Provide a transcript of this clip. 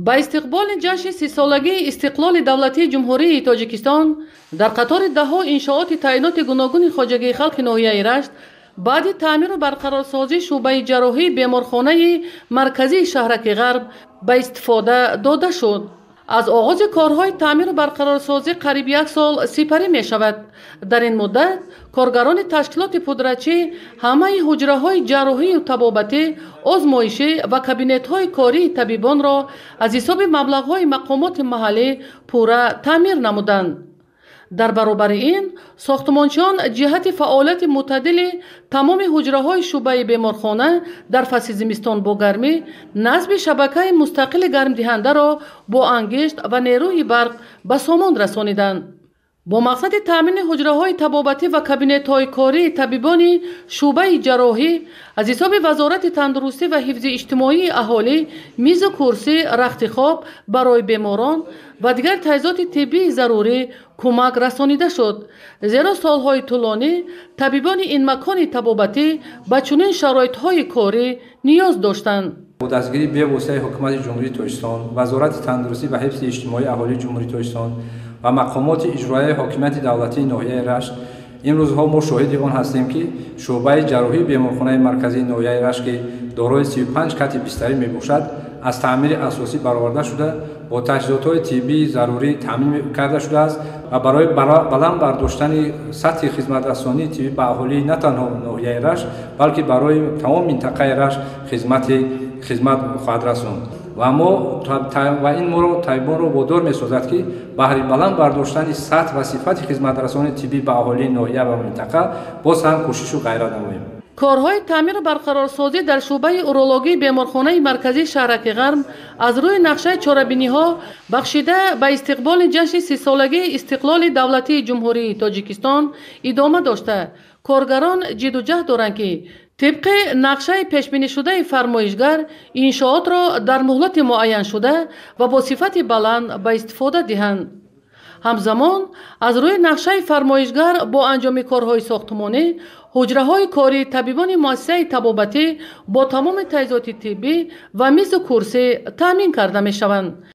Ба истиқболи ҷашни 30-солагии истиқлоли давлатии Ҷумҳурии Тоҷикистон дар қатори даҳҳо иншооти таъиноти гуногуни хоҷагии халқи ноҳияи Рашт баъди таъмиру барқарорсозии шӯъбаи ҷарроҳии беморхонаи марказии шаҳраки Ғарб ба истифода дода шуд. Аз оғози корҳои таъмиру барқарорсозӣ қариб як сол сипарӣ мешавад. Дар ин муддат коргарони ташкилоти пудрачӣ ҳамаи ҳуҷраҳои ҷарроҳию табобатӣ, озмоишӣ ва кабинетҳои кории табибонро аз ҳисоби маблағҳои мақомоти маҳаллӣ пурра таъмир намуданд. Дар баробари ин сохтмончиён ҷиҳати фаъолияти мӯътадили тамоми ҳуҷраҳои шӯъбаи беморхона дар фасли зимистон бо гармӣ насби шабакаи мустақили гармдиҳандаро бо ангишт ва нерӯи барқ ба сомон расониданд. Бо мақсади таъмини ҳуҷраҳои табобатӣ ва кабинетҳои кории табибони шӯъбаи ҷарроҳӣ аз ҳисоби Вазорати тандурустӣ ва ҳифзи иҷтимоии аҳолӣ мизу курсӣ, рахти хоб барои беморон ва дигар таҷҳизоти тиббии зарурӣ кӯмак расонида шуд, зеро солҳои тӯлонӣ табибони ин макони табобатӣ ба чунин шароитҳои корӣ ниёз доштанд. Бо дастгирии бевоситаи Ҳукумати Ҷумҳурии Тоҷикистон, Вазорати тандурустӣ ва ҳифзи иҷтимоии аҳолии Ҷумҳурии Тоҷикистон ва мақомоти иҷроияи ҳокимияти давлатии ноҳияи Рашт имрӯзҳо мо шоҳиди он ҳастем, ки шӯъбаи ҷарроҳии беморхонаи марказии ноҳияи Рашт, ки дорои 35 кати бистарӣ мебошад, аз таъмири асосӣ бароварда шуда, бо таҷҳизотҳои тиббии зарурӣ таъмин карда шудааст ва барои баланд бардоштани сатҳи хизматрасонии тиббӣ ба аҳолии на танҳо ноҳияи Рашт, балки барои тамоми минтақаи Рашт хизмат хоҳад расонд. Ва ин моро табибонро водор месозад, ки баҳри баланд бардоштани сатҳ ва сифати хизматрасонии тиббӣ ба аҳолии ноҳия ва минтақа боз ҳам кӯшишу ғайрат намоем. Корҳои таъмиру барқарорсозӣ дар шӯъбаи урологии беморхонаи марказии шаҳраки Ғарб аз рӯи нақшаи чорабиниҳо бахшида ба истиқболи ҷашни 30-солагии истиқлоли давлатии Ҷумҳурии Тоҷикистон идома дошта, коргарон ҷидду ҷаҳд доранд, ки тибқи нақшаи пешбинишудаи фармоишгар иншоотро дар муҳлати муайяншуда ва бо сифати баланд ба истифода диҳанд. Ҳамзамон аз рӯи нақшаи фармоишгар бо анҷоми корҳои сохтмонӣ ҳуҷраҳои кории табибони муассисаи табобатӣ бо тамоми таҷҳизоти тиббӣ ва мизу курсӣ таъмин карда мешаванд.